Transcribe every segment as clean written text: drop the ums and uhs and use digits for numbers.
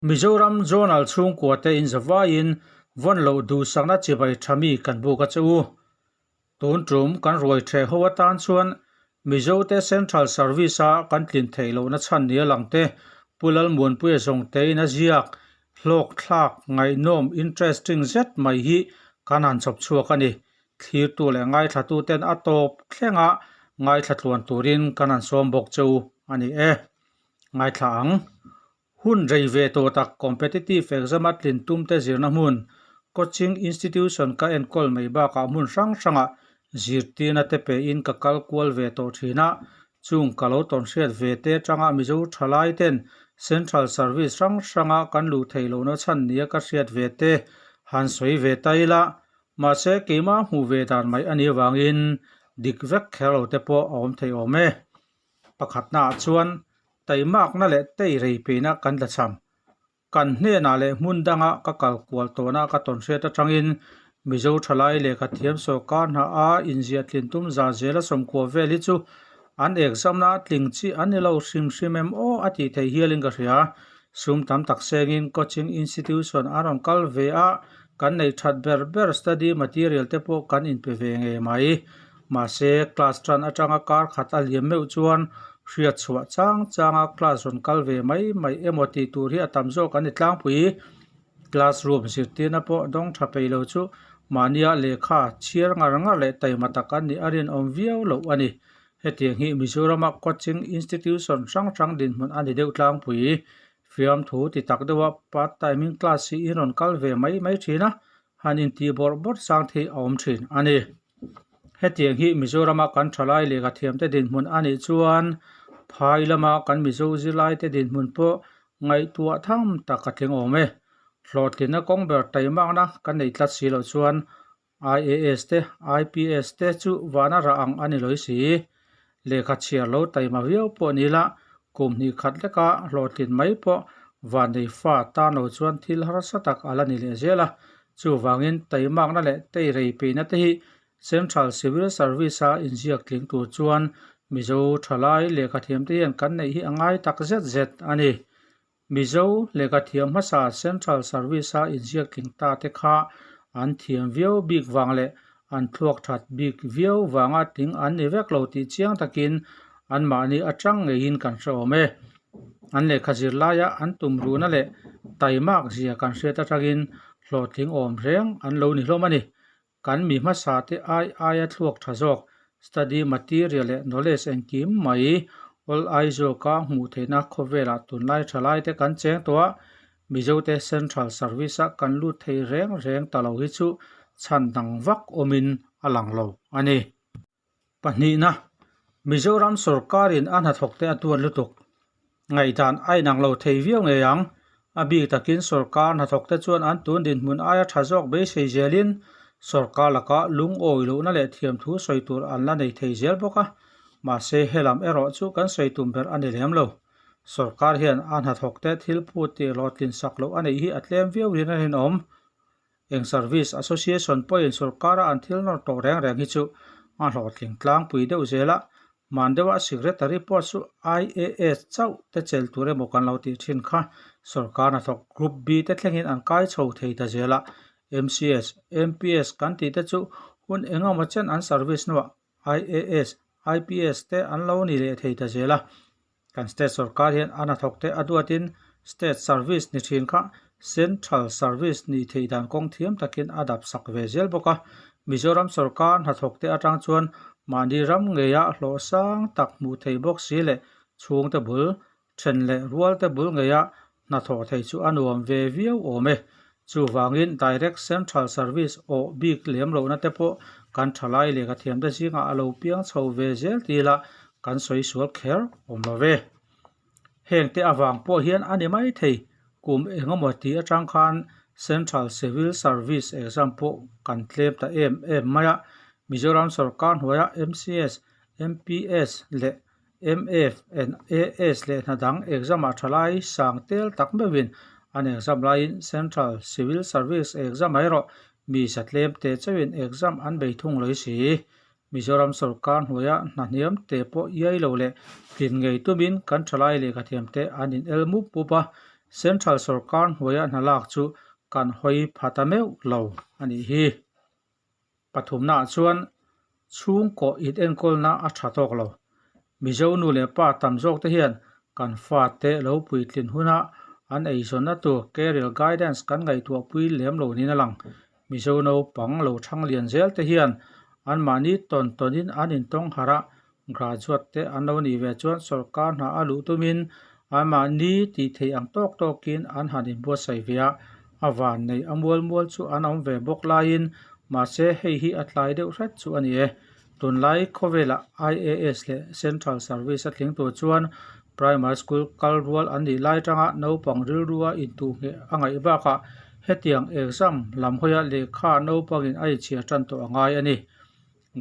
Mizoram Zonal chhungkua te in zavaiin vawn loh duhsakna chibai tha mi kan buk a che u. Tun tum kan ruai theh ho atan chuan Mizote Central Service a kan tlin theih lohna chhan nia lang te Pu Lalmuanpuia zawng tein a ziak hlawk thlak ngaihnawm interesting zet mai hi kan han chawp chhuak a ni. Thlirtu leh ngaithlatu ten a tawp thlenga ngaithla tluan turin kan han sawm bawk che u a ni e. Ngaithla ang. Hun rei ve tawh tak competitive exam a tlin tum te zirna hmun, coaching institution ka enkawl mai bakah hmun hrang hrangah zirtirna te pein ka kal kual ve tawh thin a, chung ka lo tawnhriat ve te atanga Mizo thalai ten central service hrang hranga kan luh theih lohna chhan nia ka hriat ve te han sawi ve ta ila, mahse keimah hmuh ve dan mai a nih avangin dik vek kher lo te pawh a awm thei awm e. Pakhatnaah chuan taimakna leh tei rei peihna kan la cham. Kan hnenah leh hmun danga ka kal kual tawhna ka tawn hriat atangin Mizo thalai lehkha thiam sawrkar hna a inziah tlin tum zah zela sawmkua vel hi chu an exam-na tling chi an ni lo hrim hrim em aw a tih theih hialin ka hria. Sum tam tak sengin coaching institution an rawn kal ve a, kan neih that ber ber study material te pawh kan inpe ve ngei mai. Mahse, class tan atanga kar khat a liam meuh chuan hriat chhuah chang changa class rawn kal ve mai mai emaw tih tur hi a tam zawk an ni tlangpui. Classroom zirtirna pawh dawng tha peih lo chu mahnia lehkha chhiar ngar ngar leh taima tak an nih a rinawm viau loh a ni. Hetiang hi Mizorama coaching institution hrang hrang dinhmun a ni deuh tlangpui. Fiamthu ti tak deuha part timing class hi in rawn kal ve mai mai thin a, han intih bawrh bawrh chang thei a awm thin a ni. Hetiang hi Mizorama kan thalai lehkha thiamte dinhmun a nih chuan phai lama kan Mizo zirlaite dinhmun pawh ngaihtuah tham tak a tling awm e. Hlawhtlinna kawng ber taimakna kan nei tlat si loh chuan IAS te, IPS te chu vana rah ang a ni lawi si. Lehkha chhiar lo taima viau pawh ni la, kum hnih khat leka hlawhtlin mai pawh vannei fa tan lo chuan thil harsa tak a la ni leh zel a. Chuvangin taimakna leh teirei peihna te hi Central Civil Service-a inziak tling tur chuan Mizo thalai lehkha thiamte hian kan neih hi a ngai tak zet zet a ni. Mizo lehkhathiam hmasa Central Service-a inziak tling ta te kha an thiam viau bik vang leh an thluak that bik viau vanga tling an ni vek lo tih chiang takin anmahni atang ngeiin kan hre awm e. An lehkha zir laia an tum ruhna leh taimak zia kan hriat atangin hlawhtling awm reng an lo ni hlawm a ni. Kan mi hmasa te ai aia thluak tha zawk, study material leh knowledge engkim mai awl ai zawka hmuh theihna khawvelah tunlai thalai te kan cheng tawh a, Mizote Central Service-a kan lut thei reng reng ta lo hi chu chhan dang vak awmin a lang lo a ni. Pahnihna, Mizoram sorkarin a hnathawkte a tuat lutuk. Ngaihdan a inang lo thei viau ngei ang. A bik takin sorkar hnathawkte chuan an tun dinhmun aia tha zawk beisei zelin sorkar laka lungawi lohna leh thiamthu sawi tur an la nei thei zel bawk a. Mahse, helam erawh chu kan sawi tum ber a ni lem lo. Sorkar hian a hnathawkte thil phut tih hlawhtlin sak loh a neih hi a tlem viau in a rinawm. Eng Service Association pawhin sorkara an thil nawr tawh reng reng hi chu a hlawhtling tlangpui deuh zel a, hman deuha Secretary pawh chu IAS chauh te chel tur emaw kan lo tih thin kha sorkar hnathawk Group B te thlengin an kai chho thei ta zel a, MCS, MPS kan tih te chu hun engemaw chen an service hnuah IAS, IPS te an lo ni leh thei ta zel a. Kan state sorkar hian a hnathawk te a duatin state service ni thin kha central service nih theih dan kawng thiam takin a dap sak ve zel bawk a. Mizoram sorkar hnathawk te atang chuan mahni ram ngeia hlawh sang tak hmuh thei bawk si leh chhungte bul then leh rualte bul ngeia hnathawh thei chu a nuam ve viau awm e. Chuvangin direct central service awh bik lem lohna te pawh kan thalai lehkha thiamte zingah a lo piang chho ve zel ti ila kan sawi sual kher awm lo ve. Heng te avang pawh hian a ni mai thei. Kum engemaw tih atang khan Central Civil Service exam pawh kan tlem ta em em mai a. Mizoram sorkar hnuaia MCS, MPS leh MF and AS leh hna dang exam ah thalai sang tel tak meuhin an exam laiin Central Civil Service exam ah erawh mi sa tlem te chauhin exam an bei thung lawih si. Mizoram sorkar hnuaia hna hniam te pawh iai lo leh tlin ngei tumin kan thalai lehkhathiam te an in el mup mup a. Central sorkar hnuaia hna lak chu kan hawi pha ta meuh lo a nih hi. Pathumnaah chuan chhungkaw inenkawlna a tha tawk lo. Mizo nu leh pa tam zawk te hian kan fate lo puitlin huna an eizawnna tur career guidance kan ngaihtuahpui lem lo niin a lang. Mizo naupang lo thang lian zel te hian anmahni tawn tawnin an intawng harh a, graduate te an lo nih ve chuan sorkar hna a luh tumin anmahni tih theih ang tawk tawkin an han inbuatsaih ve a, a van nei a mual mual chu an awm ve bawk laiin mahse hei hi a tlai deuh hret chu a ni e. Tunlai khawvelah IAS leh Central Service a tling tur chuan Primary School kal rual an nih lai atanga naupang rilrua intuhngheh a ngaih bakah hetiang exam lam hawia lehkha naupangin a inchhiar tan tawh a ngai a ni.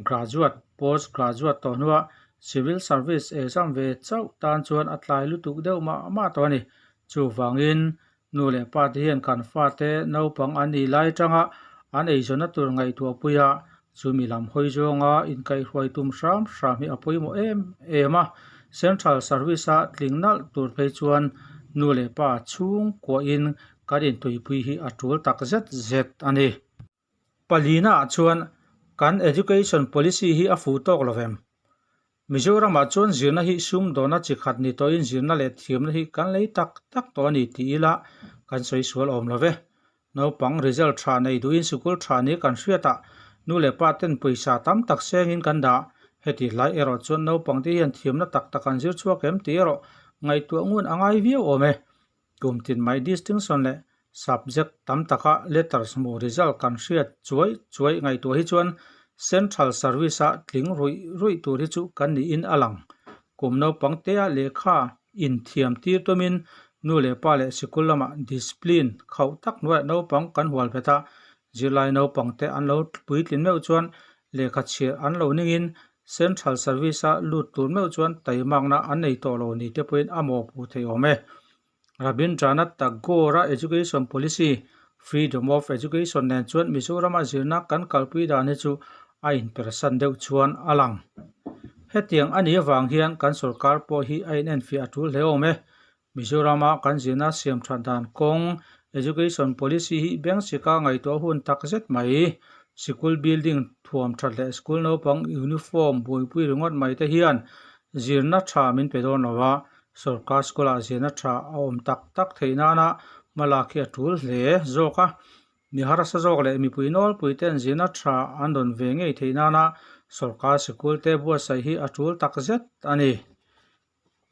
Graduate, Post Graduate tawh hnua Civil Service exam ve chauh tan chuan a tlai lutuk deuh mah mah tawh a ni. Chuvangin Nu leh pa te hian kan fate naupang an nih lai atanga an eizawnna tur ngaihtuahpui a, chumi lam hawi zawnga inkaihhruai tum hram hram hi a pawimawh em em a. Central Service-a tling nalh tur phei chuan nu leh pa chhungkuahin kan intuipui hi a tul tak zet zet a ni. Palina ah chuan kan education policy hi a fuh tawk lo vem? Mizoramah chuan zirna hi sumdawna chi khat ni tawhin zirna leh thiamna hi kan lei tak tak tawh a ni tih ila kan sawi sual awm lo ve. Naupang result tha nei duhin sikul tha ni kan hriatah nu leh pa ten pawisa tam tak sengin kan dah. Heti hlai erawh chuan naupang te hian thiamna tak tak an zir chhuak em tih erawh ngaihtuah ngun a ngai viau awm e. Kum tin mai distinction leh subject tam taka letters hmuh result kan hriat chuai chuai ngaihtuah hi chuan Central Service-a tling ruih ruih tur hi chu kan niin a lang. Kum naupang tea lehkha inthiam tir tumin nu leh pa leh sikul lamah discipline khauh tak hnuaiah naupang kan hual phet a, zirlai naupang te an lo puitlin meuh chuan lehkha chhiar an lo ningin Central Service-a lut tur meuh chuan taimakna an nei tawh lo ni te pawhin a mawhpuh thei awm e. Rabindranath Tagore-a Education Policy, Freedom of Education nen chuan Mizorama zirna kan kalpui dan hi chu a inpersan deuh chuan a lang. Hetiang a nih avang hian kan sorkar pawh hi a inenfiah a tul hle awm e. Mizorama kan zirna siam that dan kawng Education Policy hi Bengsika ngaihtuah hun tak zet mai. Sikul building thuam that leh school naupang uniform buaipui ringawt mai te hian zirna tha min pe dawn lo a, sorkar school ah zirna tha a awm tak tak theih nana hmalak hi a tul hle zawk a. Mi harsa zawk leh mipui nawlpui ten zirna tha an rawn ve ngei theih nana sorkar sikul te buatsaih hi a tul tak zet a ni.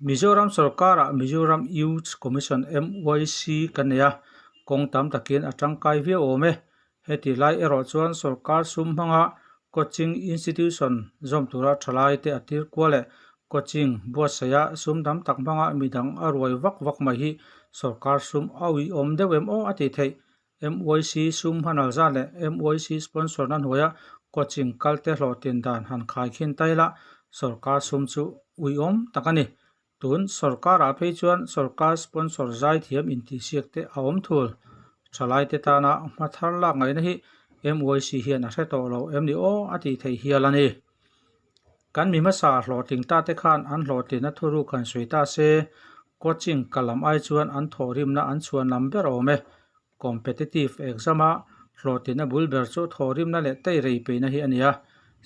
Mizoram sorkarah Mizoram Youth Commission, MYC, kan nei a, kawng tam takin a tangkai viau awm e. Heti lai erawh chuan sorkar sum hmanga coaching institution zawm tura thalai te a tir kual leh coaching buatsaih a sum tam tak hmanga midang a ruai vak vak mai hi sorkar sum a uiawm deuh em aw a tih theih. MYC sum hmanal zat leh MYC sponsor na hnuaia coaching kal te hlawhtlin dan han khai khin ta ila sorkar sum chu uiawm tak a ni. Tun sorkar ah phei chuan sorkar sponsor zaithiam intihsiak te a awm thul. Thalai te tana hma thar lak ngaihna hi MYC hian a hre tawh lo em ni aw a tih theih hial a ni. Kan mi hmasa hlawhtling ta te khan an hlawhtlinna thuruk han sawi ta se, coaching ka lam ai chuan an thawhrimna an chhuan lam ber awm e. Competitive exam a hlawhtlinna bul ber chu thawhrimna leh teirei peihna hi a ni a.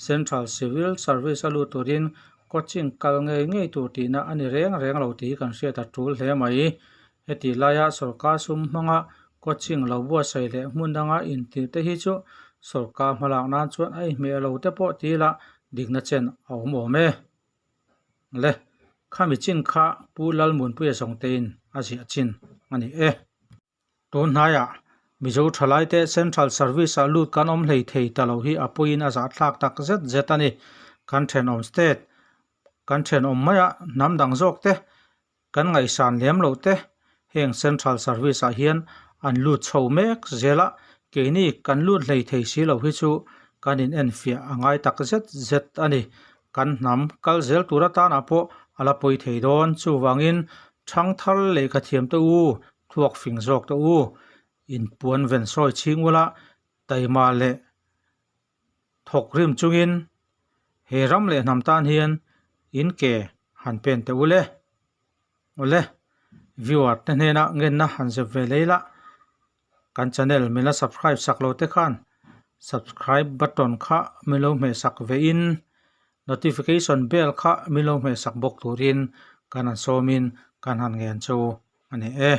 Central Civil Service a lut turin coaching kal ngei ngei tur tihna a ni reng reng lo tih hi kan hriat a tul hle mai. Heti laia sorkar sum hmanga coaching lo buatsaih leh hmun danga intirh te hi chu sorkar hmalak nan chuan a inhmeh lo te pawh ti ila dikna chen a awm awm e. Le, khami chin kha Pu Lalmunpuia zawngtein a ziah chin a ni e. Tun hnaiah Mizo thalaite Central Service-ah lut kan awm hlei thei ta lo hi a puiin a zahthlak tak zet zet a ni. Kan thenawm state, kan thenawm maia hnam dang zawk te, kan ngaihsan lem loh te heng Central Service-ah hian an lut chho mek zel a, keini kan lut hlei thei si lo hi chu kan inenfiah a ngai tak zet zet a ni. Kan hnam kal zel tur atanah pawh a la pawi thei dawn. Chuvangin thangthar lehkha thiam te u, thluak fing zawk te u, inpuan ven sawi chhing ula taima leh thawk rim chungin he ram leh hnam tan hian in ke han pen teh ule. Awle. Viewer te hnena ngenna han zep ve lei la, kan channel min la subscribe sak lo te khan subscribe button kha min lo hmeh sak ve in notification bell kha min lo hmeh sak bawk turin kan han sawmin kan han ngen chu a ni e.